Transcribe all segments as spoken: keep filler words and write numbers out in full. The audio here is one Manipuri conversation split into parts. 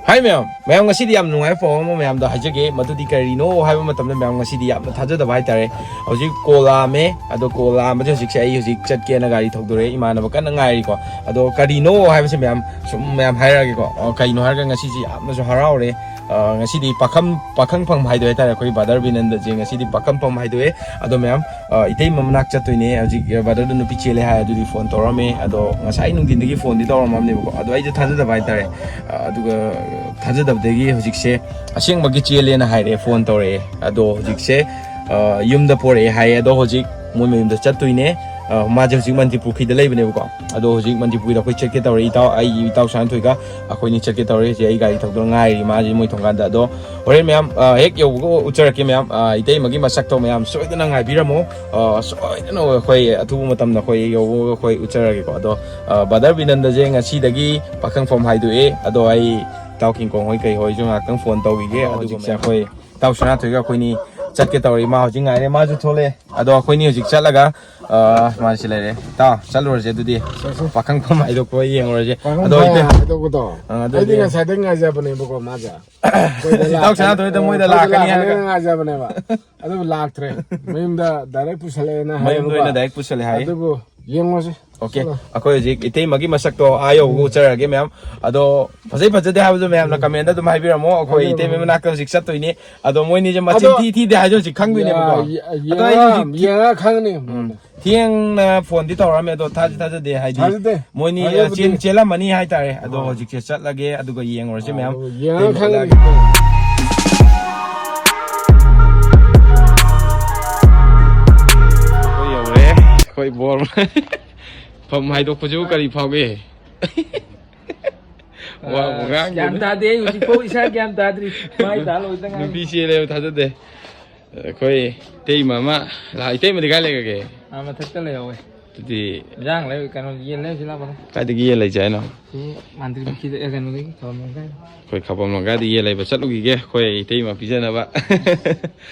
ꯍꯥꯏ ꯃꯌꯥꯝ, ꯃꯌꯥꯝ ꯉꯁꯤꯗꯤ ꯌꯥꯝ ꯅꯨꯡꯉꯥꯏꯕ ꯄꯥꯎ ꯑꯃ ꯃꯌꯥꯝꯗ ꯍꯥꯏꯖꯒꯦ꯫ ꯃꯗꯨꯗꯤ ꯀꯔꯤꯅꯣ ꯍꯥꯏꯕ ꯃꯇꯝꯗ, ꯃꯌꯥꯝ ꯉꯁꯤꯗꯤ ꯌꯥꯝꯅ ꯊꯥꯖꯗꯕ ꯍꯥꯏꯇꯥꯔꯦ꯫ ꯍꯧꯖꯤꯛ ꯀꯣꯜ ꯂꯥꯛꯑꯝꯃꯦ, ꯑꯗꯣ ꯀꯣꯜ ꯂꯥꯛꯑꯝꯕꯁꯦ ꯍꯧꯖꯤꯛꯁꯦ ꯑꯩ ꯍꯧꯖꯤꯛ ꯆꯠꯀꯦꯅ ꯒꯥꯔꯤ ꯊꯧꯗꯣꯔꯛꯑꯦ, ꯏꯃꯥꯟꯅꯕ ꯀꯟꯅ ꯉꯥꯏꯔꯤꯀꯣ꯫ ꯑꯗꯣ ꯀꯔꯤꯅꯣ ꯍꯥꯏꯕꯁꯦ ꯃꯌꯥꯝ ꯁꯨꯝ ꯃꯌꯥꯝ ꯍꯥꯏꯔꯛꯑꯒꯦꯀꯣ꯫ ꯑ, ꯀꯩꯅꯣ ꯍꯥꯏꯔꯒ ꯉꯁꯤꯁꯦ ꯌꯥꯝꯅꯁꯨ ꯍꯔꯥꯎꯔꯦ꯫ ꯑ, ꯉꯁꯤꯗꯤ ꯄꯥꯈꯪ ꯄꯥꯈꯪ ꯐꯝ ꯍꯥꯏꯗꯣ ꯍꯥꯏꯇꯥꯔꯦ, ꯑꯩꯈꯣꯏ ꯕ꯭ꯔꯗꯔ ꯕꯤꯅꯟꯗꯁꯦ ꯉꯁꯤꯗꯤ ꯄꯥꯈꯪ ꯐꯝ ꯍꯥꯏꯗꯣꯛꯑꯦ꯫ ꯑꯗꯣ ꯃꯌꯥꯝ, ꯑ, ꯏꯇꯩꯃ ꯃꯅꯥꯛ ꯆꯠꯇꯣꯏꯅꯦ ꯍꯧꯖꯤꯛ꯫ ꯕ꯭ꯔꯗꯔꯗꯣ ꯅꯨꯄꯤ ꯆꯦꯜꯂꯦ ꯍꯥꯏ, ꯑꯗꯨꯗꯤ ꯐꯣꯟ ꯇꯧꯔꯛꯑꯝꯃꯦ꯫ ꯑꯗꯣ ꯉꯁꯥꯏ ꯅꯨꯡꯊꯤꯟꯗꯒꯤ ꯐꯣꯟꯗꯤ ꯇꯧꯔꯝꯃꯕꯅꯦꯕꯀꯣ, ꯑꯗꯣ ꯑꯩꯁꯨ ꯊꯥꯖꯗꯕ ꯍꯥꯏꯇꯥꯔꯦ꯫ ꯑ, ꯑꯗꯨꯒ ꯊꯥꯖꯗꯕꯗꯒꯤ ꯍꯧꯖꯤꯛꯁꯦ ꯑꯁꯦꯡꯕꯒꯤ ꯆꯦꯜꯂꯦꯅ ꯍꯥꯏꯔꯛꯑꯦ, ꯐꯣꯟ ꯇꯧꯔꯛꯑꯦ꯫ ꯑꯗꯣ ꯍꯧꯖꯤꯛꯁꯦ, ꯑ, ꯌꯨꯝꯗ ꯄꯣꯔꯛꯑꯦ ꯍꯥꯏꯌꯦ꯫ ꯑꯗꯣ ꯍꯧꯖꯤꯛ ꯃꯣꯏ ꯃꯌꯨꯝꯗ ꯆꯠꯇꯣꯏꯅꯦ꯫ ꯑ, ꯃꯥꯁꯦ ꯍꯧꯖꯤꯛ ꯃꯟꯇ꯭ꯔꯤ ꯄꯨꯈ꯭ꯔꯤꯗ ꯂꯩꯕꯅꯦꯕꯀꯣ꯫ ꯑꯗꯣ ꯍꯧꯖꯤꯛ ꯃꯟꯇ꯭ꯔꯤ ꯄꯨꯈ꯭ꯔꯤꯗ ꯑꯩꯈꯣꯏ ꯆꯠꯀꯦ ꯇꯧꯔꯦ, ꯏꯇꯥꯎ, ꯑꯩ ꯏꯇꯥꯎ ꯁꯅꯥꯊꯣꯏꯒ ꯑꯩꯈꯣꯏꯅꯤ ꯆꯠꯀꯦ ꯇꯧꯔꯦ꯫ ꯍꯧꯖꯤꯛ ꯑꯩ ꯒꯥꯔꯤ ꯊꯧꯗꯨꯅ ꯉꯥꯏꯔꯤ, ꯃꯥꯁꯦ ꯃꯣꯏ ꯊꯣꯡꯒꯥꯟꯗ꯫ ꯑꯗꯣ ꯍꯣꯔꯦꯟ ꯃꯌꯥꯝ, ꯑ, ꯍꯦꯛ ꯌꯧꯕꯒ ꯎꯠꯆꯔꯛꯀꯦ ꯃꯌꯥꯝ꯫ ꯑ, ꯏꯇꯩꯃꯒꯤ ꯃꯁꯛꯇꯣ ꯃꯌꯥꯝ ꯁꯣꯏꯗꯅ ꯉꯥꯏꯕꯤꯔꯝꯃꯣ꯫ ꯑ, ꯁꯣꯏꯗꯅ ꯑꯩꯈꯣꯏ ꯑꯊꯨꯕ ꯃꯇꯝꯗ ꯑꯩꯈꯣꯏ ꯌꯧꯕꯒ ꯑꯩꯈꯣꯏ ꯎꯠꯆꯔꯛꯑꯒꯦꯀꯣ꯫ ꯑꯗꯣ, ꯑ, ꯕ꯭ꯔꯗꯔ ꯕꯤꯅꯟꯗꯁꯦ ꯉꯁꯤꯗꯒꯤ ꯄꯥꯈꯪꯐꯝ ꯍꯥꯏꯗꯣꯛꯑꯦ꯫ ꯑꯗꯣ ꯑꯩ ꯏꯇꯥꯎ ꯀꯤꯡꯀꯣꯡ ꯍꯣꯏ ꯀꯩ ꯍꯣꯏꯁꯨ ꯉꯥꯏꯍꯥꯛꯇꯪ ꯐꯣꯟ ꯇꯧꯈꯤꯒꯦ꯫ ꯑꯗꯨꯒ ꯍꯧꯖꯤꯛꯁꯦ ꯑꯩꯈꯣꯏ ꯏꯇꯥꯎ ꯁꯅꯥꯊꯣꯏꯒ ꯑꯩꯈꯣꯏꯅꯤ ꯆꯠꯀꯦ ꯇꯧꯔꯤ꯫ ꯃꯥ ꯍꯧꯖꯤꯛ ꯉꯥꯏꯔꯦ, ꯃꯥꯁꯨ ꯊꯣꯛꯂꯛꯑꯦ꯫ ꯑꯗꯣ ꯑꯩꯈꯣꯏꯅꯤ ꯍꯧꯖꯤꯛ ꯆꯠꯂꯒ, ꯑ, ꯃꯥꯁꯤ ꯂꯩꯔꯦ꯫ ꯏꯇꯥꯎ, ꯆꯠꯂꯨꯔꯁꯦ ꯑꯗꯨꯗꯤ꯫ ꯆꯠꯁꯤ꯫ ꯄꯥꯈꯪꯐꯝ ꯍꯥꯏꯗꯣꯛꯄ ꯌꯦꯡꯉꯨꯔꯁꯦ꯫ ꯄꯥꯈꯪ ꯑꯗꯣ ꯐꯝ ꯏꯇꯩ-, ꯍꯥꯏꯗꯣꯛꯄꯗꯣ꯫ ꯑ, ꯑꯗꯨꯗꯤ ꯑꯩꯗꯤ ꯉꯁꯥꯏꯗꯩ ꯉꯥꯏꯖꯕꯅꯦꯕꯀꯣ ꯃꯥꯁꯦ꯫ ꯑꯩꯈꯣꯏꯗ ꯏꯇꯥꯎ ꯂꯥꯛꯀꯅꯤ, ꯁꯅꯥꯊꯣꯏꯗ ꯃꯣꯏꯗ ꯑꯩꯈꯣꯏꯗ ꯂꯥꯛꯀꯅꯤ ꯂꯥꯛꯀꯅꯤꯅ ꯍꯥꯏꯔꯒ꯫ ꯉꯥꯏꯖꯕꯅꯦꯕ꯫ ꯑꯗꯨꯕꯨ ꯂꯥꯛꯇ꯭ꯔꯦ꯫ ꯃꯌꯨꯝꯗ ꯗꯥꯏꯔꯦꯛ ꯄꯨꯁꯜꯂꯛꯑꯦꯅ ꯃꯌꯨꯝꯗ ꯍꯥꯏꯌꯦꯕꯀꯣ꯫ ꯑꯣꯏꯅ ꯗꯥꯏꯔꯦꯛ ꯄꯨꯁꯜꯂꯦ ꯍꯥꯏ꯫ ꯑꯗꯨꯕꯨ ꯌꯦꯡꯉꯨꯁꯤ꯫ ꯑꯣꯀꯦ, ꯆꯠꯂꯣ꯫ ꯑꯩꯈꯣꯏ ꯍꯧꯖꯤꯛ ꯏꯇꯩꯃꯒꯤ ꯃꯁꯛꯇꯣ ꯑꯥ ꯌꯧꯕꯒ ꯎꯠꯆꯔꯛꯑꯒꯦ ꯃꯌꯥꯝ꯫ ꯑꯗꯣ ꯐꯖꯩ ꯐꯖꯗꯦ ꯍꯥꯏꯕꯗꯣ ꯃꯌꯥꯝꯅ ꯀꯃꯦꯟꯗ ꯑꯗꯨꯝ ꯍꯥꯏꯕꯤꯔꯝꯃꯣ꯫ ꯑꯩꯈꯣꯏ ꯍꯥꯏꯕꯤꯔꯝꯃꯣ꯫ ꯏꯇꯩꯃ ꯃꯅꯥꯛꯇ ꯍꯧꯖꯤꯛ ꯆꯠꯇꯣꯏꯅꯦ꯫ ꯑꯗꯣ ꯃꯣꯏꯅꯤꯁꯦ ꯃꯆꯤꯟ ꯑꯗꯣ ꯊꯤ ꯊꯤꯗꯦ ꯍꯥꯏꯁꯨ ꯍꯧꯖꯤꯛ ꯈꯪꯗꯣꯏꯅꯦꯕꯀꯣ꯫ ꯌꯥ-, ꯑꯗꯣ ꯑꯩ ꯌꯦꯡꯉ-, ꯍꯧꯖꯤꯛ ꯊꯤ-, ꯌꯦꯡꯉ ꯈꯪꯅꯤ꯫ ꯎꯝ꯫ ꯊꯦꯡꯅ ꯐꯣꯟꯗꯤ ꯇꯧꯔꯛꯑꯝꯃꯦ, ꯑꯗꯣ ꯊꯥꯖ-, ꯊꯥꯖꯗꯦ ꯍꯥꯏꯗꯤ ꯊꯥꯖꯗꯦ꯫ ꯃꯣꯏꯅꯤ, ꯊꯥꯖꯕꯗꯤ ꯆꯦꯟ-, ꯆꯦꯜꯂꯝꯃꯅꯤ ꯍꯥꯏꯇꯥꯔꯦ꯫ ꯑꯗꯣ ꯑꯥ꯫ ꯍꯧꯖꯤꯛꯁꯦ ꯆꯠꯂꯒꯦ, ꯑꯗꯨꯒ ꯌꯦꯡꯉꯨꯔꯁꯤ ꯃꯌꯥꯝ꯫ ꯑꯗꯨ ꯌꯦꯡꯉ ꯇꯤꯝ ꯈꯪꯒꯅꯤ꯫ ꯂꯥꯛꯑꯒꯦ꯫ ꯑꯩꯈꯣꯏ ꯌꯧꯔꯦ꯫ ꯑꯩꯈꯣꯏ ꯕꯣꯜ ꯐꯝ ꯍꯥꯏꯗꯣꯛꯄꯁꯤꯕꯨ ꯀꯔꯤ ꯐꯥꯎꯒꯦ? ꯋꯥꯕꯨ ꯑꯁ, ꯉꯥꯡꯗꯦꯗ꯫ ꯒ꯭ꯌꯥꯟ ꯇꯥꯗꯦ, ꯑꯩ ꯍꯧꯖꯤꯛꯐꯥꯎ ꯏꯁꯥ ꯒ꯭ꯌꯥꯟ ꯇꯥꯗ꯭ꯔꯤ꯫ ꯃꯥꯏ ꯇꯥ ꯂꯣꯏꯗ ꯉꯥꯏꯔꯤ꯫ ꯅꯨꯄꯤ ꯆꯦꯜꯂꯦꯕ ꯊꯥꯖꯗꯦ꯫ ꯑꯩꯈꯣꯏ ꯏꯇꯩꯃ ꯑꯃ ꯂꯥꯛ-, ꯏꯇꯩꯃꯗꯤ ꯀꯥꯏ ꯂꯩꯈ꯭ꯔꯒꯦ? ꯑꯥ, ꯃꯊꯛꯇ ꯂꯩꯍꯧꯋꯦ꯫ ꯑꯗꯨꯗꯤ ꯏꯟꯖꯥꯡ ꯂꯩ-, ꯀꯩꯅꯣ, ꯌꯦꯟ ꯂꯩꯔꯨꯁꯤ ꯂꯥꯛꯄꯅꯦ꯫ ꯀꯥꯏꯗꯒꯤ ꯌꯦꯟ ꯂꯩꯁꯦ ꯍꯥꯏꯅꯣ? ꯁꯤ ꯃꯥꯟꯇ꯭ꯔꯤ ꯄꯨꯈ꯭ꯔꯤꯗ, ꯑꯦ, ꯀꯩꯅꯣꯗꯒꯤ, ꯈꯧꯔꯥꯡꯕꯝ ꯂꯩꯀꯥꯏ꯫ ꯑꯩꯈꯣꯏ ꯈꯧꯔꯥꯡꯕꯝ ꯂꯩꯀꯥꯏꯗ ꯌꯦꯟ ꯂꯩꯕ ꯆꯠꯂꯨꯈꯤꯒꯦ, ꯑꯩꯈꯣꯏ ꯏꯇꯩꯃ ꯄꯤꯖꯅꯕ꯫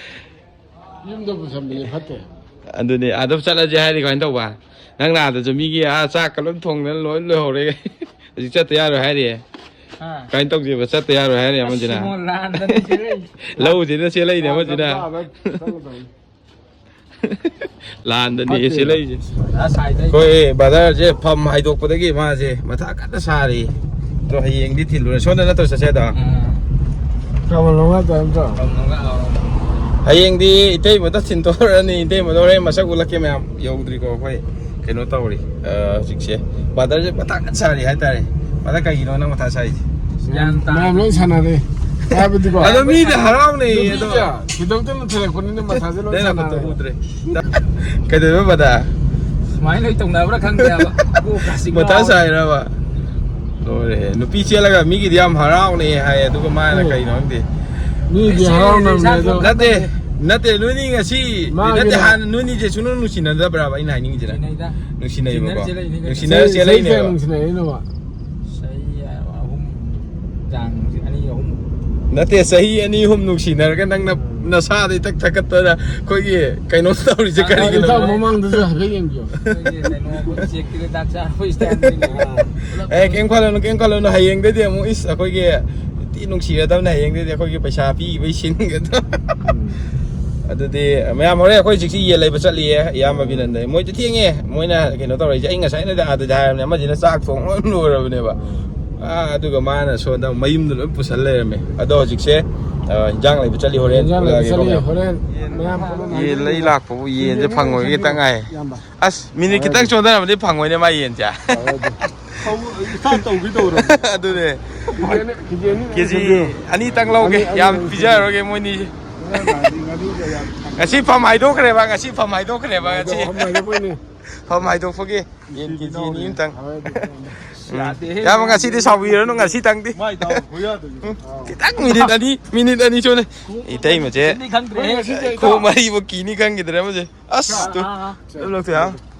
ꯌꯨꯝꯗ ꯄꯨꯁꯟꯕꯁꯦ ꯐꯠꯇꯦ꯫ ꯑꯗꯨꯅꯦ, ꯑꯗꯨꯝ ꯆꯠꯂꯁꯦ ꯍꯥꯏꯔꯗꯤ ꯀꯃꯥꯏꯅ ꯇꯧꯕ? ꯅꯪꯅ ꯑꯥꯗꯁꯨ ꯃꯤꯒꯤ, ꯑꯥ, ꯆꯥꯛꯀ ꯂꯣꯏ ꯊꯣꯡꯗꯅ ꯂꯣꯏ ꯂꯣꯏꯍꯧꯔꯦ꯫ ꯍꯧꯖꯤꯛ ꯆꯠꯇ ꯌꯥꯔꯣꯏ ꯍꯥꯏꯔꯤꯌꯦ꯫ ꯀꯃꯥꯏꯅ ꯇꯧꯁꯦꯕ? ꯆꯠꯇ ꯌꯥꯔꯣꯏ ꯍꯥꯏꯔꯦ ꯑꯃꯁꯤꯅ꯫ ꯑꯁ, ꯏꯕꯨꯡꯉꯣ, ꯂꯥꯟꯗꯅꯤ ꯆꯦꯜꯂꯛꯏꯁꯦ꯫ ꯂꯧꯁꯤꯅ ꯆꯦꯜꯂꯛꯏꯅꯦ ꯑꯃꯁꯤꯅ꯫ ꯂꯥꯟꯗꯅꯤ ꯐꯠꯇꯦ꯫ ꯆꯦꯜꯂꯛꯏꯁꯦ꯫ ꯑꯩꯈꯣꯏ ꯕ꯭ꯔꯗꯔꯁꯦ ꯐꯝ ꯍꯥꯏꯗꯣꯛꯄꯗꯒꯤ ꯃꯥꯁꯦ ꯃꯊꯥ ꯀꯟꯅ ꯁꯥꯔꯤ꯫ ꯑꯗꯣ ꯍꯌꯦꯡꯗꯤ ꯊꯤꯜꯂꯨꯔꯦ꯫ ꯁꯣꯝꯗ ꯅꯠꯇ꯭ꯔꯣ ꯆꯠꯁꯦꯗꯣ? ꯎꯝ꯫ ꯀꯃꯟ ꯂꯧꯉꯥꯛꯇ ꯅꯠꯇ꯭ꯔꯣ? ꯀꯃꯟ ꯂꯧꯉꯥꯛ, ꯑꯧ꯫ ꯍꯌꯦꯡꯗꯤ ꯏꯇꯩꯃꯗ ꯊꯤꯟꯗꯣꯛꯎꯔꯅꯤ꯫ ꯏꯇꯩꯃꯗ ꯍꯣꯔꯦꯟ ꯃꯁꯛ ꯎꯠꯂꯛꯀꯦ ꯃꯌꯥꯝ꯫ ꯌꯧꯗ꯭ꯔꯤꯀꯣ ꯑꯩꯈꯣꯏ꯫ ꯀꯩꯅꯣ ꯇꯧꯔꯤ꯫ ꯑ, ꯍꯧꯖꯤꯛꯁꯦ ꯕ꯭ꯔꯗꯔꯁꯦ ꯃꯊꯥ ꯀꯟꯅ ꯁꯥꯔꯤ ꯍꯥꯏꯇꯥꯔꯦ꯫ ꯕ꯭ꯔꯗꯔ, ꯀꯩꯒꯤꯅꯣ ꯅꯪ ꯃꯊꯥ ꯁꯥꯏꯁꯦ? ꯒ꯭ꯌꯥꯟ ꯇꯥꯗꯦ꯫ ꯃꯌꯥꯝ ꯂꯣꯏ ꯁꯥꯟꯅꯔꯦ꯫ ꯍꯥꯏꯕꯗꯤꯀꯣ꯫ ꯑꯗꯣ ꯃꯤꯗꯤ ꯍꯥꯔꯥꯎꯅꯩꯌꯦ ꯑꯗꯣ꯫ ꯅꯨꯄꯤꯁꯦ ꯈꯤꯇꯪꯇ ꯊꯤꯜꯂꯛꯄꯅꯤꯅ ꯃꯊꯥꯁꯦ ꯂꯣꯏ ꯅꯪ ꯅꯈꯨꯠꯇꯣ ꯁꯥꯟꯅꯔꯦ꯫ ꯎꯗ꯭ꯔꯦ꯫ ꯀꯩꯗꯧꯕ ꯕ꯭ꯔꯗꯔ? ꯁꯨꯃꯥꯏꯅ ꯂꯣꯏ ꯇꯧꯅꯕ꯭ꯔꯥ ꯈꯪꯗꯦ ꯍꯥꯏꯕ꯫ ꯀꯣꯛꯀꯁꯤ ꯃꯊꯥ ꯉꯥꯎꯔꯦ꯫ ꯁꯥꯏꯔꯕ? ꯂꯣꯏꯔꯦ꯫ ꯅꯨꯄꯤ ꯆꯦꯜꯂꯒ ꯃꯤꯒꯤꯗꯤ ꯌꯥꯝ ꯍꯔꯥꯎꯅꯩ ꯍꯥꯏ, ꯑꯗꯨꯒ ꯃꯥꯅ ꯎꯝ꯫ ꯀꯩꯅꯣ ꯈꯪꯗꯦ꯫ ꯃꯤꯗꯤ ꯍꯔꯥꯎꯅꯕꯅꯦ ꯑꯗꯣ꯫ ꯅꯠꯇꯦ, ꯅꯠꯇꯦ, ꯅꯣꯏꯅꯤ ꯉꯁꯤ, ꯃꯥꯒꯤꯅ ꯅꯠꯇꯦ, ꯍꯥꯟꯅ ꯅꯣꯏꯅꯤꯁꯦ ꯁꯨꯡꯅꯨꯡ ꯅꯨꯡꯁꯤꯅꯗꯕ꯭ꯔꯥꯕ ꯑꯩꯅ ꯍꯥꯏꯅꯤꯡꯉꯤꯁꯤꯅ? ꯅꯨꯡꯁꯤꯅꯩꯗ꯫ ꯅꯨꯡꯁꯤꯅꯩꯕꯀꯣ꯫ ꯅꯨꯡꯁꯤꯅꯔ ꯆꯦꯜꯂꯛꯏꯅꯦ ꯀꯩꯅꯣ꯫ ꯅꯨꯡꯁꯤꯅꯔ ꯆꯍꯤ, ꯆꯍꯤ ꯀꯌꯥ ꯆꯦꯜꯂꯛꯏꯅꯦꯕ꯫ ꯅꯨꯡꯁꯤꯅꯔꯛꯏꯅꯣꯕ? ꯆꯍꯤ ꯑꯍꯨꯝ ꯆꯥꯡ, ꯑꯅꯤ, ꯑꯍꯨꯝ꯫ ꯅꯠꯇꯦ, ꯆꯍꯤ ꯑꯅꯤ ꯑꯍꯨꯝ ꯅꯨꯡꯁꯤꯅꯔꯒ ꯅꯪꯅ ꯅꯁꯥꯗ ꯏꯊꯛ ꯊꯛꯀꯠꯇꯅ ꯑꯩꯈꯣꯏꯒꯤ ꯀꯩꯅꯣ ꯇꯧꯔꯤꯁꯦ ꯑ, ꯀꯔꯤꯒꯤꯅꯣ? ꯏꯇꯥꯎ ꯃꯃꯥꯡꯗꯁꯨ ꯍꯥꯏꯐꯦꯠ ꯌꯦꯡꯕꯤꯌꯣ꯫ ꯑꯩꯈꯣꯏꯒꯤ ꯀꯩꯅꯣ, ꯑꯩꯈꯣꯏ ꯆꯦꯛꯀꯤ ꯍꯤꯗꯥꯛ ꯆꯥꯔꯛꯄ ꯏꯁꯇꯥꯏꯜꯗꯨꯅꯤ꯫ ꯑꯦ, ꯀꯩꯝ ꯈꯜꯂꯨꯅꯨ, ꯀꯩꯝ ꯈꯜꯂꯨꯅꯨ꯫ ꯍꯌꯦꯡꯗꯩꯗꯤ ꯑꯃꯨꯛ, ꯏꯁ, ꯑꯩꯈꯣꯏꯒꯤ ꯊꯤ ꯅꯨꯡꯁꯤꯔꯗꯕꯅꯦ꯫ ꯍꯌꯦꯡꯗꯩꯗꯤ ꯑꯩꯈꯣꯏꯒꯤ ꯄꯩꯁꯥ ꯄꯤꯕꯩ ꯁꯤꯟꯒꯗꯕ꯫ ꯎꯝ꯫ ꯑꯗꯨꯗꯤ ꯃꯌꯥꯝ, ꯍꯣꯔꯦꯟ ꯑꯩꯈꯣꯏ ꯍꯧꯖꯤꯛꯁꯤ ꯌꯦꯟ ꯂꯩꯕ ꯆꯠꯂꯤꯌꯦ, ꯏꯌꯥꯝꯕ ꯕꯤꯅꯟꯗ꯫ ꯃꯣꯏꯗꯤ ꯊꯦꯡꯉꯦ꯫ ꯃꯣꯏꯅ ꯀꯩꯅꯣ ꯇꯧꯔꯛꯏꯁꯦ, ꯑꯩ ꯉꯁꯥꯏꯅꯗꯤ ꯑꯥꯗꯗꯤ ꯍꯥꯏꯔꯕꯅꯦ, ꯑꯃꯁꯤꯅ ꯆꯥꯛ ꯊꯣꯡ ꯂꯣꯏ ꯂꯣꯏꯔꯕꯅꯦꯕ꯫ ꯑꯥ, ꯑꯗꯨꯒ ꯃꯥꯅ ꯁꯣꯝꯗ ꯃꯌꯨꯝꯗ ꯂꯣꯏ ꯄꯨꯁꯜ ꯂꯩꯔꯝꯃꯦ꯫ ꯑꯗꯣ ꯍꯧꯖꯤꯛꯁꯦ, ꯑ, ꯏꯟꯖꯥꯡ ꯂꯩꯕ ꯆꯠꯂꯤ, ꯍꯣꯔꯦꯟ ꯏꯟꯖꯥꯡ ꯂꯩꯕ ꯎꯠꯂꯛꯑꯒꯦꯀꯣ ꯆꯠꯂꯤ, ꯃꯌꯥꯝ꯫ ꯍꯣꯔꯦꯟ ꯃꯌꯥꯝ ꯄꯨꯟꯅ ꯌꯦꯟ ꯂꯩ ꯂꯥꯛꯄꯕꯨ ꯌꯦꯟꯁꯦ ꯐꯪꯉꯣꯏꯒꯦ ꯈꯤꯇꯪ ꯉꯥꯏ꯫ ꯏꯌꯥꯝꯕ꯫ ꯑꯁ, ꯃꯤꯅꯤꯠ ꯈꯤꯇꯪ ꯆꯣꯟꯊꯔꯝꯃꯗꯤ ꯐꯪꯉꯣꯏꯅꯦ ꯃꯥ ꯌꯦꯟꯁꯦ꯫ ꯏꯁꯇꯥꯔꯠ ꯇꯧꯒꯦ ꯇꯧꯔꯕꯅꯦ꯫ ꯑꯗꯨꯅꯦ꯫ ꯀꯦꯖꯤ ꯑꯅꯤ, ꯀꯦꯖꯤ ꯈꯤꯇꯪ ꯑꯅꯤꯇꯪ ꯂꯧꯒꯦ, ꯑꯅꯤ, ꯑꯅꯤ ꯌꯥꯝ ꯂꯧꯒꯦ꯫ ꯄꯤꯖꯔꯔꯣꯏꯒꯦ ꯃꯣꯏꯅꯤꯁꯦ꯫ ꯉꯁꯤ ꯐꯝ ꯍꯥꯏꯗꯣꯛꯈ꯭ꯔꯦꯕ, ꯉꯁꯤ ꯐꯝ ꯍꯥꯏꯗꯣꯛꯈ꯭ꯔꯦꯕ, ꯉꯁꯤ꯫ ꯐꯝ ꯍꯥꯏꯗꯣꯛꯄꯒꯤ ꯌꯦꯟ ꯀꯦꯖꯤ ꯑꯅꯤ ꯑꯃꯇꯪ꯫ ꯌꯥꯗꯦꯍꯦ꯫ ꯌꯥꯝ ꯉꯁꯤꯗꯤ ꯁꯥꯎꯕꯤꯔꯅꯨ, ꯉꯁꯤꯇꯪꯗꯤ꯫ ꯃꯥꯏ ꯇꯥꯎ ꯈꯨꯌꯥꯗꯨꯗꯤ꯫ ꯎꯝ, ꯈꯤꯇꯪ ꯃꯤꯅꯤꯠ ꯑꯅꯤ, ꯃꯤꯅꯤꯠ ꯑꯅꯤ ꯁꯨꯅꯦ꯫ ꯏꯇꯩꯃꯁꯦ ꯈꯪꯗ꯭ꯔꯦꯍꯦ꯫ ꯈꯣꯡ ꯃꯔꯤꯕꯨ ꯀꯤꯅꯤ ꯈꯪꯈꯤꯗ꯭ꯔꯦ ꯃꯁꯦ꯫ ꯑꯁ, ꯇꯨ꯫ ꯑꯥ, ꯑꯥ, ꯑꯥ꯫ ꯑꯗꯨꯝ ꯂꯧꯊꯣꯛ ꯌꯥ꯫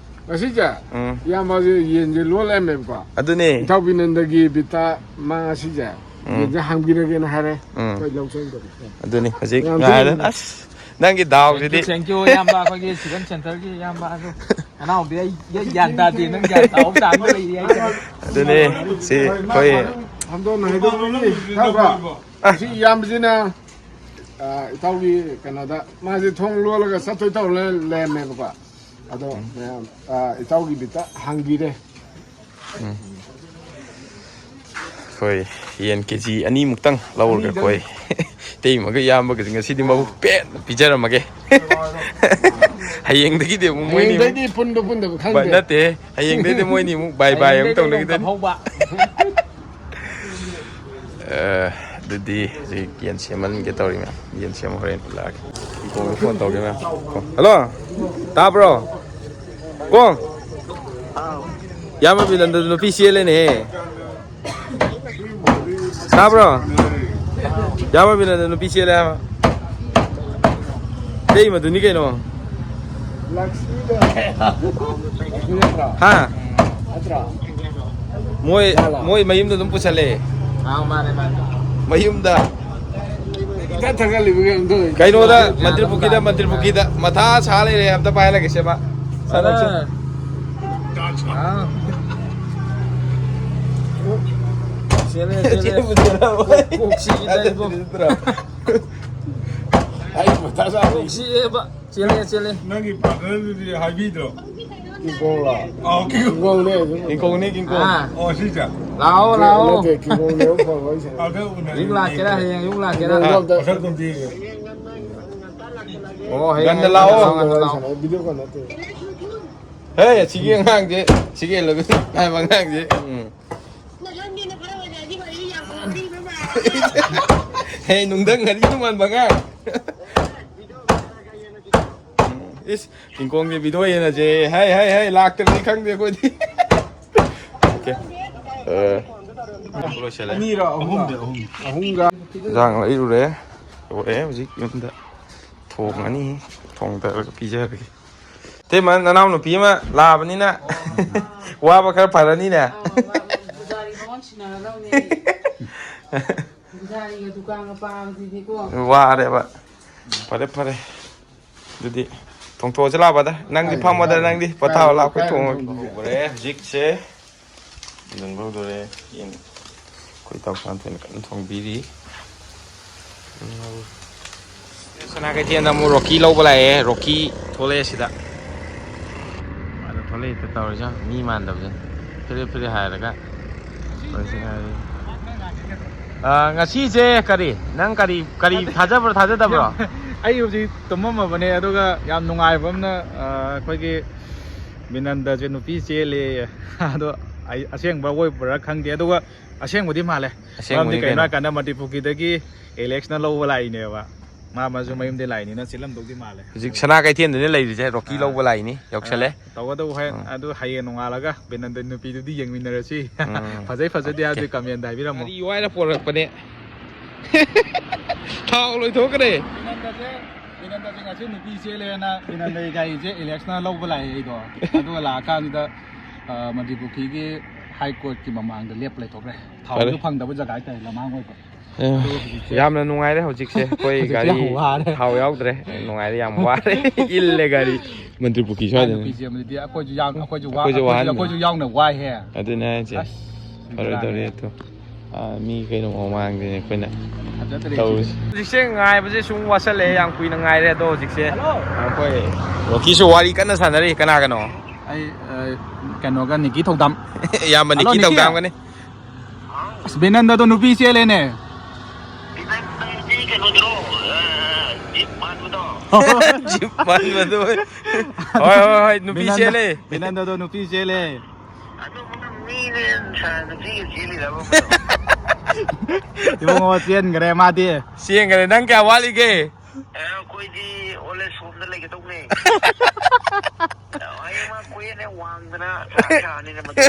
ꯉꯁꯤꯁꯦ ꯎꯝ꯫ ꯏꯌꯥꯝꯕꯁꯦ ꯌꯦꯟꯁꯦ ꯂꯣꯜꯂꯝꯃꯦꯕꯀꯣ꯫ ꯑꯗꯨꯅꯦ꯫ ꯏꯇꯥꯎ ꯕꯤꯅꯟꯗꯒꯤ ꯕꯤꯇꯥ ꯃꯥ ꯉꯁꯤꯁꯦ ꯎꯝ꯫ ꯌꯦꯟꯁꯦ ꯍꯥꯡꯕꯤꯔꯒꯦꯅ ꯍꯥꯏꯔꯦ꯫ ꯎꯝ꯫ ꯑꯩꯈꯣꯏ ꯂꯧ ꯆꯪꯗꯕꯅꯤ꯫ ꯑꯗꯨꯅꯤ ꯍꯧꯖꯤꯛ ꯌꯥꯝ ꯉꯥꯏꯔꯦ꯫ ꯊꯤꯅ ꯑꯁ, ꯅꯪꯒꯤ ꯗꯥꯎꯁꯤꯗꯤ꯫ Thank you, thank you, ꯏꯌꯥꯝꯕ, ꯑꯩꯈꯣꯏꯒꯤ chicken centerꯒꯤ ꯏꯌꯥꯝꯕ ꯑꯗꯣ꯫ ꯅꯅꯥꯎꯗꯤ ꯑꯩ, ꯑꯩ ꯒ꯭ꯌꯥꯟ ꯇꯥꯗꯦ, ꯅꯪ ꯒ꯭ꯌꯥꯟ ꯇꯥꯕ ꯆꯥꯡꯗ ꯂꯩꯔꯤ ꯍꯥꯏꯇꯥꯔꯦ꯫ ꯑꯗꯨꯅꯦ, ꯁꯤ ꯑꯩꯈꯣꯏ ꯍꯟꯗꯣꯛꯅ ꯍꯥꯏꯗꯣꯛꯄꯒꯤ ꯏꯇꯥꯎꯒ ꯑꯁꯤ ꯏꯌꯥꯝꯕꯁꯤꯅ, ꯑ, ꯏꯇꯥꯎꯒꯤ ꯀꯩꯅꯣꯗ ꯃꯥꯁꯦ ꯊꯣꯡ ꯂꯣꯜꯂꯒ ꯆꯠꯇꯣꯏ ꯇꯧꯔ ꯂꯩꯔꯝꯃꯦꯕꯀꯣ꯫ ꯑꯗꯣ ꯃꯌꯥꯝ, ꯑ, ꯏꯇꯥꯎꯒꯤ ꯕꯤꯠꯇ ꯍꯥꯡꯕꯤꯔꯦ꯫ ꯑꯩꯈꯣꯏ ꯌꯦꯟ ꯀꯦ ꯖꯤ ꯑꯅꯤꯃꯨꯛꯇꯪ ꯂꯧꯔꯒ ꯑꯩꯈꯣꯏ ꯏꯇꯩꯃꯒ ꯏꯌꯥꯝꯕꯒꯁꯦ ꯉꯁꯤꯗꯤ ꯃꯕꯨꯛ ꯄꯦꯟꯅ ꯄꯤꯖꯔꯝꯃꯒꯦ꯫ ꯍꯌꯦꯡꯗꯒꯤꯗꯤ ꯑꯃꯨꯛ ꯃꯣꯏꯅꯤ ꯑꯃꯨꯛ ꯍꯌꯦꯡꯗꯩꯗꯤ ꯄꯨꯟꯕ ꯄꯨꯟꯗꯕ ꯈꯪꯗꯦ꯫ ꯅꯠꯇꯦ, ꯍꯌꯦꯡꯗꯩꯗꯤ ꯃꯣꯏꯅꯤ ꯑꯃꯨꯛ ꯕꯥꯏ ꯕꯥꯏ ꯑꯃꯨꯛ ꯇꯧꯅꯈꯤꯗꯣꯏꯅꯤ꯫ ꯑꯗꯨꯗꯤ ꯍꯧꯖꯤꯛ ꯌꯦꯟ ꯁꯦꯝꯍꯟꯒꯦ ꯇꯧꯔꯤ ꯃꯌꯥꯝ꯫ ꯌꯦꯟ ꯁꯦꯝꯕ ꯍꯣꯔꯦꯟ ꯎꯠꯂꯛꯑꯒꯦ꯫ ꯀꯣꯡꯗ ꯐꯣꯟ ꯇꯧꯒꯦ ꯃꯌꯥꯝ꯫ ꯍꯜꯂꯣ, ꯇꯥꯕ꯭ꯔꯣ? ꯀꯣꯡ, ꯏꯌꯥꯝꯕ ꯕꯤꯅꯟꯗ ꯅꯨꯄꯤ ꯆꯦꯜꯂꯦꯅꯦꯍꯦ꯫ ꯇꯥꯕ꯭ꯔꯣ? ꯏꯌꯥꯝꯕ ꯕꯤꯅꯟꯗ ꯅꯨꯄꯤ ꯆꯦꯜꯂꯦ ꯍꯥꯏꯕ꯫ ꯏꯇꯩꯃꯗꯨꯅꯤ ꯀꯩꯅꯣ꯫ ꯍꯥ? ꯃꯣꯏ ꯃꯣꯏ ꯃꯌꯨꯝꯗ ꯑꯗꯨꯝ ꯄꯨꯁꯜꯂꯦ꯫ ꯃꯌꯨꯝꯗ꯫ ꯀꯩꯅꯣꯗ ꯃꯟꯇ꯭ꯔꯤ ꯄꯨꯈ꯭ꯔꯤꯗ, ꯃꯟꯇ꯭ꯔꯤ ꯄꯨꯈ꯭ꯔꯤꯗ ꯃꯊꯥ ꯁꯥ ꯂꯩꯔꯦ꯫ ꯑꯝꯇ ꯄꯥꯏꯍꯜꯂꯒꯦ ꯁꯦ ꯃꯥ꯫ ꯁꯥꯟꯅꯧꯁꯦ꯫ ꯆꯦꯜꯂꯦ ꯆꯦꯜꯂꯦ꯫ ꯀꯣꯛ ꯆꯤꯛꯏꯗ ꯏꯕꯣ꯫ ꯑꯩ ꯃꯊꯥ ꯁꯥꯕ ꯀꯣꯛ ꯆꯤꯛꯑꯦꯕ꯫ ꯆꯦꯜꯂꯦ ꯆꯦꯜꯂꯦ꯫ ꯅꯪꯒꯤ ꯄꯥꯔꯠꯅꯔꯗꯨꯗꯤ ꯍꯥꯏꯕꯤꯗ꯭ꯔꯣ? ꯀꯤꯡꯀꯣꯡꯂꯣ? ꯑꯥꯎ, ꯀꯤꯡꯀꯣꯡ꯫ ꯀꯤꯡꯀꯣꯡꯅꯦ ꯑꯗꯨꯝ꯫ ꯀꯤꯡꯀꯣꯡꯅꯤ ꯀꯤꯡꯀꯣꯡ꯫ ꯑꯥ ꯑꯣ, ꯁꯤꯁꯦ꯫ ꯂꯥꯛꯑꯣ ꯂꯥꯛꯑꯣ꯫ ꯅꯠꯇꯦ, ꯀꯤꯡꯀꯣꯡꯅꯦꯕ ꯐꯣꯟ ꯋꯥꯔꯤ ꯁꯥꯟꯅꯩ꯫ ꯑꯝꯇ ꯎꯅ ꯍꯧꯖꯤꯛ ꯂꯥꯛꯀꯦꯔꯥ ꯍꯌꯦꯡ ꯑꯌꯨꯛ ꯂꯥꯛꯀꯦꯔꯥ? ꯀꯤꯡꯀꯣꯡꯗꯣ ꯑꯝꯇ ꯃꯁꯛꯇꯣ ꯑꯝꯇ ꯌꯦꯡꯒꯦ꯫ ꯑꯣ ꯍꯌꯦꯡ ꯉꯟꯅ ꯑꯌꯨꯛ ꯂꯥꯛꯑꯣ꯫ ꯂꯥꯛꯑꯣ, ꯉꯟꯅ ꯋꯥꯔꯤ ꯂꯥꯛꯑꯣ꯫ ꯁꯥꯟꯅꯩ, ꯚꯤꯗꯤꯑꯣ ꯀꯣꯜ ꯅꯠꯇꯦ꯫ ꯍꯦ, ꯑꯁꯤꯒꯤ ꯑꯉꯥꯡꯁꯦ, ꯁꯤꯒꯤ ꯑꯦꯂꯚꯦꯟ ꯍꯥꯏꯕ ꯑꯉꯥꯡꯁꯦ꯫ ꯎꯝ꯫ ꯍꯦ, ꯅꯨꯡꯗꯪ ꯉꯥꯔꯤ ꯃꯥꯟꯕ ꯑꯉꯥꯡ꯫ ꯎꯝ, ꯏꯁ, ꯀꯤꯡꯀꯣꯡꯒꯤ ꯚꯤꯗꯤꯑꯣ ꯌꯦꯡꯉꯁꯦ꯫ ꯍꯥꯏ ꯍꯥꯏ ꯍꯥꯏ, ꯂꯥꯛꯇ꯭ꯔꯗꯤ ꯈꯪꯗꯦ ꯑꯩꯈꯣꯏꯗꯤ꯫ ꯑꯣꯀꯦ꯫ ꯑ, ꯂꯣꯏꯁꯤꯜꯂꯦ꯫ ꯑꯅꯤꯔꯣ ꯑꯍꯨꯝꯔꯣ? ꯑꯍꯨꯝꯗ ꯑꯍꯨꯝ꯫ ꯑꯍꯨꯝꯒ꯫ ꯏꯟꯖꯥꯡ ꯂꯩꯔꯨꯔꯦ꯫ ꯂꯣꯏꯔꯦ, ꯍꯧꯖꯤꯛ ꯌꯨꯝꯗ ꯊꯣꯡꯉꯅꯤ꯫ ꯊꯣꯡꯗꯔꯒ ꯄꯤꯖꯔꯒꯦ꯫ ꯏꯇꯩꯃ, ꯅꯅꯥꯎ ꯅꯨꯄꯤ ꯑꯃ ꯂꯥꯛꯑꯕꯅꯤꯅ ꯋꯥꯕ ꯈꯔ ꯐꯔꯅꯤꯅꯦ꯫ ꯄꯨꯖꯥꯔꯤ ꯃꯉꯣꯟ ꯁꯤꯟꯅꯔꯗꯧꯅꯦ꯫ ꯄꯨꯖꯥꯔꯤꯒ ꯗꯨꯀꯥꯟꯒ ꯄꯥꯕꯁꯤꯗꯤꯀꯣ꯫ ꯋꯥꯔꯦꯕ꯫ ꯐꯔꯦ ꯐꯔꯦ꯫ ꯑꯗꯨꯗꯤ ꯊꯣꯡꯊꯣꯛꯑꯁꯤ ꯂꯥꯛꯄꯗ꯫ ꯅꯪꯗꯤ ꯐꯝꯃꯗ, ꯅꯪꯗꯤ ꯄꯣꯊꯥꯑꯣ ꯂꯥꯛꯄ ꯊꯣꯡꯉꯒꯦ꯫ ꯍꯧꯔꯦ ꯍꯧꯖꯤꯛꯁꯦ꯫ ꯌꯦꯡꯕ ꯍꯧꯗꯣꯔꯦ꯫ ꯌꯦꯡ-, ꯑꯩꯈꯣꯏ ꯇꯧꯁꯥꯟ ꯊꯣꯏꯅ ꯀꯟꯅ ꯊꯣꯡꯕꯤꯔꯤ꯫ ꯁꯅꯥ ꯀꯩꯊꯦꯜꯗ ꯑꯃꯨꯛ ꯔꯣꯀꯤ ꯂꯧꯕ ꯂꯥꯛꯑꯦ꯫ ꯔꯣꯀꯤ ꯊꯣꯛꯂꯛꯑꯦ ꯁꯤꯗ꯫ ꯑꯗ ꯊꯣꯛꯂꯛꯏꯗ ꯇꯧꯔꯤꯁꯦ ꯃꯤ ꯃꯥꯟꯗꯕꯁꯦ꯫ ꯐꯤꯔꯦ ꯐꯤꯔꯦ ꯍꯥꯏꯔꯒ꯫ ꯑ, ꯉꯁꯤꯁꯦ ꯀꯔꯤ? ꯅꯪ ꯀꯔꯤ, ꯀꯔꯤ ꯊꯥꯖꯕ꯭ꯔꯣ, ꯊꯥꯖꯗꯕ꯭ꯔꯣ? ꯑꯩ ꯍꯧꯖꯤꯛ ꯇꯨꯝꯃꯝꯃꯕꯅꯦ, ꯑꯗꯨꯒ ꯌꯥꯝ ꯅꯨꯡꯉꯥꯏꯕ ꯑꯃꯅ, ꯑ, ꯑꯩꯈꯣꯏꯒꯤ ꯕꯤꯅꯟꯗꯁꯦ ꯅꯨꯄꯤ ꯆꯦꯜꯂꯦꯌꯦ꯫ ꯑꯗꯣ ꯑꯩ ꯑꯁꯦꯡꯕ ꯑꯣꯏꯕ꯭ꯔꯥ ꯈꯪꯗꯦ, ꯑꯗꯨꯒ ꯑꯁꯦꯡꯕꯗꯤ ꯃꯥꯜꯂꯦ꯫ ꯑꯁꯦꯡꯕꯅꯤ ꯃꯔꯝꯗꯤ ꯀꯩꯅꯣ ꯀꯩꯅꯣ꯫ ꯍꯥꯏꯀꯥꯟꯗ ꯃꯟꯇ꯭ꯔꯤ ꯄꯨꯈ꯭ꯔꯤꯗꯒꯤ ꯑꯦꯂꯦꯛꯁꯅ ꯂꯧꯕ ꯂꯥꯛꯏꯅꯦꯕ꯫ ꯃꯥ ꯃꯥꯁꯨ ꯃꯌꯨꯝꯗꯩ ꯂꯥꯛꯏꯅꯤꯅ ꯆꯦꯜꯂꯝꯗꯧꯗꯤ ꯃꯥꯜꯂꯦ꯫ ꯍꯧꯖꯤꯛ ꯁꯅꯥ ꯀꯩꯊꯦꯜꯗꯅꯦ ꯂꯩꯔꯤꯁꯦ, ꯔꯣꯀꯤ ꯑꯥ꯫ ꯂꯧꯕ ꯂꯥꯛꯏꯅꯤ, ꯌꯧꯁꯜꯂꯦ꯫ ꯑꯥ, ꯇꯧꯒꯗꯧꯕ ꯍꯣꯏ, ꯎꯝ꯫ ꯑꯗꯨ ꯍꯌꯦꯡ ꯅꯣꯡꯉꯥꯜꯂꯒ ꯕꯤꯅꯟꯗ ꯅꯨꯄꯤꯗꯨꯗꯤ ꯌꯦꯡꯃꯤꯟꯅꯔꯁꯤ꯫ ꯎꯝ꯫ ꯐꯖꯩ ꯐꯖꯗꯦ ꯑꯣꯀꯦ꯫ ꯍꯥꯏꯕꯗꯤ ꯀꯃꯦꯟꯗ ꯍꯥꯏꯕꯤꯔꯝꯃꯣ꯫ ꯒꯥꯔꯤ ꯋꯥꯏꯔ ꯄꯣꯔꯛꯄꯅꯦ꯫ ꯊꯥꯎ ꯂꯣꯏꯊꯣꯛꯈ꯭ꯔꯦ꯫ ꯕꯤꯅꯟꯗꯁꯦ, ꯕꯤꯅꯟꯗꯁꯦ ꯉꯁꯤ ꯅꯨꯄꯤ ꯆꯦꯜꯂꯦꯅ ꯕꯤꯅꯟꯗꯒꯤ ꯒꯥꯔꯤꯁꯦ ꯑꯦꯂꯦꯛꯁꯅ ꯂꯧꯕ ꯂꯥꯛꯑꯦ ꯑꯩꯗꯣ꯫ ꯑꯗꯨꯒ ꯂꯥꯛꯑꯀꯥꯟꯁꯤꯗ, ꯑ, ꯃꯟꯇ꯭ꯔꯤ ꯄꯨꯈ꯭ꯔꯤꯒꯤ ꯍꯥꯏ ꯀꯣꯔꯠꯀꯤ ꯃꯃꯥꯡꯗ ꯂꯦꯞ ꯂꯩꯊꯣꯛꯈ꯭ꯔꯦ꯫ ꯊꯥꯎꯁꯨ ꯐꯔꯦ꯫ ꯐꯪꯗꯕ ꯖꯒꯥ ꯍꯥꯏꯇꯥꯔꯦ, ꯂꯃꯥꯡ ꯑꯣꯏꯕ꯫ ꯑꯦ, ꯑꯗꯨꯒ ꯍꯧꯖꯤꯛꯁꯦ ꯌꯥꯝꯅ ꯅꯨꯡꯉꯥꯏꯔꯦ ꯍꯧꯖꯤꯛꯁꯦ꯫ ꯑꯩꯈꯣꯏ ꯍꯧꯖꯤꯛꯁꯦ ꯒꯥꯔꯤ ꯌꯥꯝ ꯋꯥꯔꯦ꯫ ꯊꯥꯎ ꯌꯥꯎꯗ꯭ꯔꯦ꯫ ꯅꯨꯡꯉꯥꯏꯔꯦ, ꯌꯥꯝ ꯋꯥꯔꯦ꯫ ꯏꯜꯂꯦ ꯒꯥꯔꯤ꯫ ꯃꯟꯇ꯭ꯔꯤ ꯄꯨꯈ꯭ꯔꯤ ꯁ꯭ꯋꯥꯏꯗꯅꯤ꯫ ꯅꯨꯄꯤꯁꯦ ꯑꯃꯗꯤ ꯑꯩꯈꯣꯏꯁꯨ ꯌꯥꯝ, ꯑꯩꯈꯣꯏꯁꯨ ꯋꯥ-, ꯑꯩꯈꯣꯏꯁꯨ ꯑꯩꯈꯣꯏꯁꯨ, ꯋꯥꯍꯟꯕꯅꯤ꯫ ꯑꯩꯈꯣꯏꯁꯨ ꯌꯥꯎꯅ ꯋꯥꯏꯍꯦ꯫ ꯑꯗꯨꯅꯦ ꯍꯥꯏꯁꯦ꯫ ꯑꯁ, ꯐꯔꯣꯏꯗꯧꯔꯦ ꯕꯦꯔꯥꯅꯤ꯫ ꯑꯗꯣ꯫ ꯑꯥ, ꯃꯤ ꯀꯩꯅꯣ ꯃꯃꯥꯡꯗꯅꯦ ꯑꯩꯈꯣꯏꯅ ꯐꯖꯗ꯭ꯔꯦ ꯇꯧꯔꯤꯁꯦ꯫ ꯁꯤꯗꯤ꯫ ꯍꯧꯖꯤꯛꯁꯦ ꯉꯥꯏꯕꯁꯦ ꯁꯨꯝ ꯋꯥꯁꯜꯂꯛꯑꯦ, ꯌꯥꯝ ꯀꯨꯏꯅ ꯉꯥꯏꯔꯦ꯫ ꯑꯗꯣ ꯍꯧꯖꯤꯛꯁꯦ ꯍꯜꯂꯣ꯫ ꯑꯩꯈꯣꯏ ꯔꯣꯀꯤꯁꯨ ꯋꯥꯔꯤ ꯀꯟꯅ ꯁꯥꯟꯅꯔꯤ꯫ ꯀꯅꯥꯒꯅꯣ? ꯑꯩ, ꯑ, ꯀꯩꯅꯣꯒ, ꯅꯤꯀꯤ ꯊꯧꯗꯥꯝ꯫ ꯏꯌꯥꯝꯕ ꯍꯜꯂꯣ, ꯅꯤꯀꯤ ꯅꯤꯀꯤ꯫ ꯊꯧꯗꯥꯝꯒꯅꯤ꯫ ꯑꯁ, ꯕꯤꯅꯟꯗꯗꯣ ꯅꯨꯄꯤ ꯆꯦꯜꯂꯦꯅꯦ꯫ ꯕꯤꯅꯟꯗꯗꯤ ꯀꯩꯅꯣꯗꯨꯔꯣ? ꯑ, ꯖꯤꯞ ꯃꯥꯟꯕꯗꯣ? ꯖꯤꯞ ꯃꯥꯟꯕꯗꯣ꯫ ꯍꯣꯏ, ꯍꯣꯏ, ꯍꯣꯏ, ꯅꯨꯄꯤ ꯕꯤꯅꯟꯗ-, ꯆꯦꯜꯂꯦ꯫ ꯕꯤꯅꯟꯗꯗꯣ ꯅꯨꯄꯤ ꯆꯦꯜꯂꯦ꯫ ꯑꯗꯨ ꯃꯥ ꯃꯤꯅꯦ ꯁꯥ-, ꯅꯨꯄꯤꯒ ꯆꯦꯜꯂꯤꯔꯕ ꯃꯗꯣ? ꯏꯕꯨꯡꯉꯣ, ꯆꯦꯟꯈ꯭ꯔꯦ ꯃꯥꯗꯤ꯫ ꯆꯦꯟꯈ꯭ꯔꯦ꯫ ꯅꯪ ꯀꯌꯥ ꯋꯥꯠꯂꯤꯒꯦ? ꯑꯦ, ꯑꯩꯈꯣꯏꯗꯤ ꯑꯣꯜ ꯑꯦꯖ ꯍꯣꯝꯗ ꯂꯩꯒꯗꯧꯅꯦ꯫ ꯍꯌꯦꯡ ꯃꯥ ꯀꯣꯏꯌꯦꯅꯦ ꯋꯥꯡꯗꯅ ꯁꯂꯥꯛ ꯁꯥꯅꯤꯅꯦ ꯃꯗꯨ꯫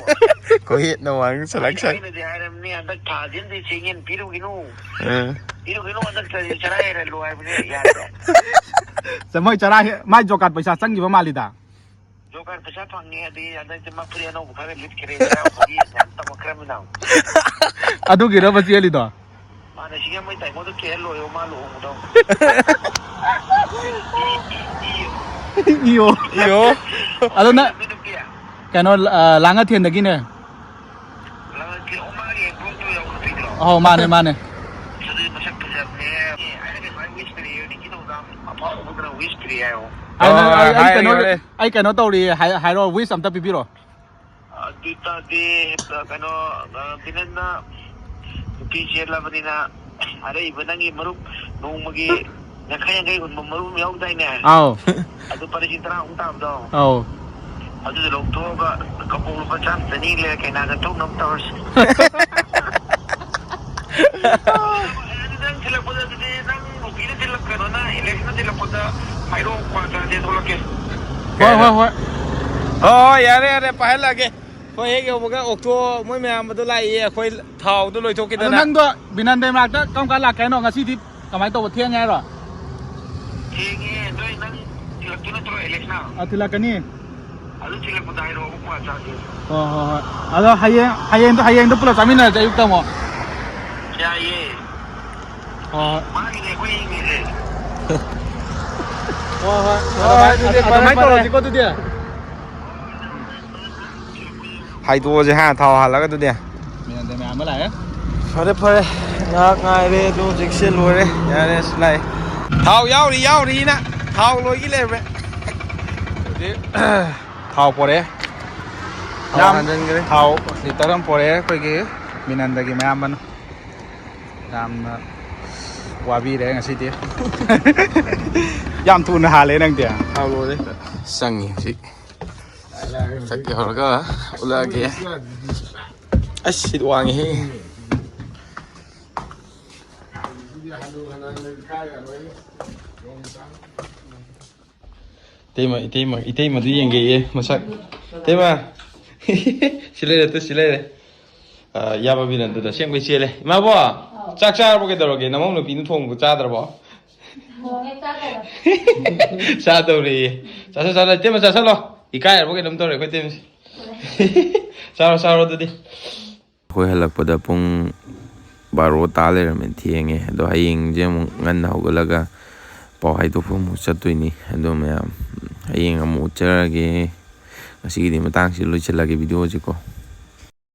ꯀꯣꯏꯌꯦꯠꯅ ꯋꯥꯡ ꯁꯂꯥꯛ ꯑꯩꯅ, ꯁꯥ-, ꯑꯩꯅꯗꯤ ꯍꯥꯏꯔꯕꯅꯤ, ꯍꯟꯗꯛ ꯊꯥꯁꯤꯃꯗꯤ ꯆꯦꯡꯌꯦꯟ ꯄꯤꯔꯨꯒꯤꯅꯨ꯫ ꯑ꯫ ꯄꯤꯔꯨꯒꯤꯅꯨ, ꯍꯟꯗꯛ ꯆꯍꯤ ꯆꯔꯥ ꯍꯦꯜꯍꯜꯂꯨ ꯍꯥꯏꯕꯅꯦ, ꯌꯥꯗ꯭ꯔꯦ꯫ ꯆ-, ꯃꯣꯏ ꯆꯔꯥ ꯍꯦ-, ꯃꯥꯏ ꯖꯣꯀꯥꯠ ꯄꯩꯁꯥ ꯆꯪꯈꯤꯕ ꯃꯥꯜꯂꯤꯗ꯫ ꯖꯣꯀꯥꯠ ꯄꯩꯁꯥ ꯐꯪꯉꯦ ꯑꯗꯩ ꯍꯟꯗꯛꯇꯤ ꯃꯥ ꯐꯨꯔꯤꯠ ꯑꯅꯧꯕ ꯈꯔ ꯂꯤꯠꯈ꯭ꯔꯦ, ꯆꯩꯔꯥꯎꯕꯒꯤ ꯌꯥꯝ ꯇꯝꯃꯛꯈ꯭ꯔꯃꯤꯅ꯫ ꯑꯗꯨꯒꯤꯔꯕ ꯆꯦꯜꯂꯤꯗꯣ? ꯃꯥꯅ ꯁꯤꯒꯤ ꯃꯣꯏ ꯇꯥꯏꯃꯣꯗꯣ ꯀꯦꯍꯜꯂꯣꯏꯌꯣ, ꯃꯥ ꯂꯨꯍꯣꯡꯕꯗꯣ꯫ ꯏꯌꯣ꯫ ꯏꯌꯣ꯫ ꯑꯗꯣ ꯅꯪ ꯑꯗꯨ ꯅꯨꯄꯤ? ꯀꯩꯅꯣ, ꯑ, ꯂꯥꯡꯉꯊꯦꯟꯗꯒꯤꯅꯦ꯫ ꯂꯥꯡꯉꯊꯦꯟ, ꯑꯣ, ꯃꯥꯒꯤ ꯒ꯭ꯔꯨꯞꯇꯨ ꯌꯥꯎꯈꯠꯄꯤ꯫ ꯑꯧ, ꯃꯥꯅꯦ, ꯃꯥꯅꯦ꯫ ꯑꯗꯨꯗꯤ ꯃꯁꯛ ꯐꯖꯕꯅꯦ꯫ ꯑꯦ, ꯑꯩꯅ ꯀꯩꯅꯣ, ꯑꯩ wish ꯄꯤꯔꯛꯑꯦ, ꯅꯤꯀꯤ ꯊꯧꯗꯥꯝ ꯑꯐꯥꯎꯕꯗꯨꯅ wish ꯄꯤꯔꯛꯑꯦ ꯍꯥꯏꯌꯣ꯫ ꯑꯩ, ꯅꯪ, ꯑꯣ, ꯑꯩ, ꯑꯩ ꯍꯥꯏꯔꯒꯦ, ꯀꯩꯅꯣ, ꯍꯣꯔꯦꯟ꯫ ꯑꯩ ꯀꯩꯅꯣ ꯇꯧꯔꯤꯌꯦ, ꯍꯥꯏ-, ꯍꯥꯏꯔꯣ, wish ꯑꯝꯇ ꯄꯤꯕꯤꯔꯣ꯫ ꯑꯗꯨ ꯇꯥꯗꯤ, ꯀꯩꯅꯣ, ꯑ, ꯕꯤꯅꯟꯅ ꯅꯨꯄꯤ ꯆꯦꯜꯂꯕꯅꯤꯅ, ꯑꯔꯩꯕ ꯅꯪꯒꯤ ꯃꯔꯨꯞ ꯅꯣꯡꯃꯒꯤ ꯌꯥꯡꯈꯩ ꯌꯥꯡꯈꯩ ꯍꯨꯟꯕ ꯃꯔꯨꯞ ꯑꯃ ꯌꯥꯎꯗꯥꯏꯅꯦ? ꯑꯥꯎ꯫ ꯑꯗꯨ ꯂꯨꯄꯥ ꯂꯤꯁꯤꯡ ꯇꯔꯥꯃꯨꯛ ꯇꯥꯕꯗꯣ? ꯑꯥꯎ꯫ ꯑꯗꯨꯗꯣ ꯂꯧꯊꯣꯛꯑꯒ ꯀꯕꯣꯛ ꯂꯨꯄꯥ ꯆꯥꯝ ꯆꯅꯤ ꯂꯩꯔ ꯀꯩꯅꯥꯗ ꯊꯣꯛꯅꯕ ꯇꯧꯔꯁꯤ꯫ ꯑꯗꯨꯗꯤ ꯅꯪ ꯊꯤꯜꯂꯛꯄꯗ, ꯑꯗꯨꯗꯤ ꯅꯪ ꯅꯨꯄꯤꯅ ꯊꯤꯜꯂꯛ-, ꯀꯩꯅꯣꯅ, ꯏꯂꯦꯛꯁꯅ ꯊꯤꯜꯂꯛꯄꯗ ꯍꯥꯏꯔꯛꯑꯣ, ꯀ꯭ꯋꯥ ꯆꯥꯁꯦ ꯊꯣꯛꯂꯛꯀꯦ꯫ ꯍꯣꯏ, ꯍꯣꯏ, ꯍꯣꯏ꯫ ꯍꯣꯏ, ꯍꯣꯏ, ꯌꯥꯔꯦ, ꯌꯥꯔꯦ, ꯄꯥꯏꯍꯜꯂꯛꯑꯒꯦ꯫ ꯑꯩꯈꯣꯏ ꯍꯦꯛ ꯌꯧꯕꯒ ꯑꯣꯛꯇꯣ ꯃꯣꯏ ꯃꯌꯥꯝ ꯑꯗꯨ ꯂꯥꯛꯏꯌꯦ, ꯑꯩꯈꯣꯏ ꯊꯥꯎꯗꯣ ꯑꯗꯣ ꯂꯣꯏꯊꯣꯛꯈꯤꯗꯅ꯫ ꯅꯪꯗꯣ ꯕꯤꯅꯟꯗꯩ ꯃꯅꯥꯛꯇ ꯀꯔꯝ ꯀꯥꯟ ꯂꯥꯛꯀꯦ ꯍꯥꯏꯅꯣ? ꯉꯁꯤꯗꯤ ꯀꯃꯥꯏꯅ ꯇꯧꯕ, ꯊꯦꯡꯉꯦ ꯍꯥꯏꯔꯣ? ꯊꯦꯡꯉꯦ, ꯑꯗꯣ ꯅꯪ ꯊꯤꯜꯂꯛꯇꯣꯏ ꯅꯠꯇ꯭ꯔꯣ, ꯏꯂꯦꯛꯁꯅ? ꯑ, ꯊꯤꯜꯂꯛꯀꯅꯤ꯫ ꯑꯗꯨ ꯊꯤꯜꯂꯛꯄꯗ ꯍꯥꯏꯔꯛꯑꯣ, ꯀ꯭ꯋꯥ ꯆꯥꯁꯦ꯫ ꯍꯣꯏ, ꯍꯣꯏ, ꯍꯣꯏ꯫ ꯑꯗꯣ ꯍꯌꯦꯡ, ꯍꯌꯦꯡꯗꯣ, ꯍꯌꯦꯡꯗꯣ ꯄꯨꯂꯞ ꯆꯥꯃꯤꯟꯅꯔꯁꯦ ꯑꯌꯨꯛꯇ ꯑꯃꯨꯛ꯫ ꯌꯥꯏꯌꯦ꯫ ꯍꯣꯏ, ꯍꯣꯏ꯫ ꯃꯥꯒꯤꯅꯦ ꯑꯩꯈꯣꯏ ꯌꯦꯡꯉꯤꯁꯦ꯫ ꯍꯣꯏ, ꯍꯣꯏ꯫ ꯍꯣꯏ, ꯍꯣꯏ, ꯑꯗꯨꯗꯤ ꯑꯗꯨꯃꯥꯏꯅ ꯐꯔꯦ, ꯐꯔꯦ꯫ ꯇꯧꯔꯁꯤꯀꯣ, ꯑꯗꯨꯗꯤ꯫ ꯍꯥꯏꯗꯣꯛꯑꯁꯦ, ꯍꯥ, ꯊꯥꯎ ꯍꯥꯜꯂꯒ ꯑꯗꯨꯗꯤ꯫ ꯃꯌꯥꯝ, ꯃꯌꯥꯝ ꯑꯃ ꯂꯥꯛꯑꯦ꯫ ꯐꯔꯦ, ꯐꯔꯦ꯫ ꯉꯥꯏꯍꯥꯛ ꯉꯥꯏꯔꯦ, ꯑꯗꯨ ꯍꯧꯖꯤꯛꯁꯦ ꯂꯣꯏꯔꯦ꯫ ꯌꯥꯔꯦ, ꯑꯁ ꯂꯥꯛꯑꯦ꯫ ꯊꯥꯎ ꯌꯥꯎꯔꯤ, ꯌꯥꯎꯔꯤꯅ ꯊꯥꯎ ꯂꯣꯏꯒꯤ ꯂꯩꯔꯝꯃꯦ꯫ ꯍꯧꯖꯤꯛ ꯊꯥꯎ ꯄꯣꯔꯛꯑꯦ꯫ ꯊꯥꯎ ꯌꯥꯝ ꯍꯥꯟꯖꯟꯈ꯭ꯔꯦ꯫ ꯊꯥꯎ ꯂꯤꯇꯔ ꯑꯃ ꯄꯣꯔꯛꯑꯦ ꯑꯩꯈꯣꯏꯒꯤ ꯕꯤꯅꯟꯗꯒꯤ ꯃꯌꯥꯝꯕꯅ꯫ ꯌꯥꯝꯅ ꯋꯥꯕꯤꯔꯦ ꯉꯁꯤꯗꯤ꯫ ꯌꯥꯝ ꯊꯨꯅ ꯍꯥꯜꯂꯦ ꯅꯪꯗꯤ꯫ ꯊꯥꯎ ꯂꯣꯏꯔꯦ꯫ ꯆꯪꯉꯤ ꯍꯧꯖꯤꯛ꯫ ꯆꯠꯀꯦ ꯍꯧꯔꯒ ꯎꯠꯂꯛꯑꯒꯦ꯫ ꯑꯁ, ꯁꯤꯠ ꯋꯥꯡꯉꯤꯍꯦ꯫ ꯏꯇꯩꯃ, ꯏꯇꯩꯃ, ꯏꯇꯩꯃꯗꯨ ꯌꯦꯡꯒꯦꯌꯦ ꯃꯁꯛ꯫ ꯏꯇꯩꯃ꯫ ꯁꯤ ꯂꯩꯔꯦ, ꯇꯨ ꯁꯤ ꯂꯩꯔꯦ꯫ ꯑ, ꯌꯥꯕ ꯕꯤꯅꯟꯗꯨꯗ ꯑꯁꯦꯡꯕꯩ ꯆꯦꯜꯂꯦ꯫ ꯏꯃꯥꯕꯣ, ꯆꯥꯛ ꯆꯥꯔꯕꯣ ꯀꯩꯗꯧꯔꯒꯦ? ꯅꯃꯧ ꯅꯨꯄꯤꯅ ꯊꯣꯡꯕ ꯆꯥꯗ꯭ꯔꯕꯣ? ꯊꯣꯡꯉꯦ, ꯆꯥꯗꯕ꯫ ꯆꯥꯗꯧꯔꯦꯌꯦ꯫ ꯆꯥꯁꯜ, ꯆꯥꯁꯜ, ꯏꯇꯩꯃ ꯆꯥꯁꯜꯂꯣ꯫ ꯏꯀꯥꯏꯔꯕꯣ ꯀꯩꯅꯣꯝ ꯇꯧꯔꯦ ꯑꯩꯈꯣꯏ ꯏꯇꯩꯃꯁꯦ꯫ ꯆꯥꯔꯣ, ꯆꯥꯔꯣ ꯑꯗꯨꯗꯤ꯫ ꯑꯩꯈꯣꯏ ꯍꯜꯂꯛꯄꯗ ꯄꯨꯡ ꯕꯥꯔꯣ ꯇꯥ ꯂꯩꯔꯝꯃꯦ, ꯊꯦꯡꯉꯦ꯫ ꯑꯗꯣ ꯍꯌꯦꯡꯁꯦ ꯑꯃꯨꯛ ꯉꯟꯅ ꯍꯧꯒꯠꯂꯒ ꯄꯥꯎ ꯍꯥꯏꯗꯣꯛꯄ ꯑꯃꯨꯛ ꯆꯠꯇꯣꯏꯅꯤ꯫ ꯑꯗꯣ ꯃꯌꯥꯝ, ꯍꯌꯦꯡ ꯑꯃꯨꯛ ꯎꯠꯆꯔꯒꯦ꯫ ꯉꯁꯤꯒꯤꯗꯤ ꯃꯇꯥꯡꯁꯤ ꯂꯣꯏꯁꯤꯜꯂꯒꯦ ꯚꯤꯗꯤꯑꯣꯁꯤꯀꯣ꯫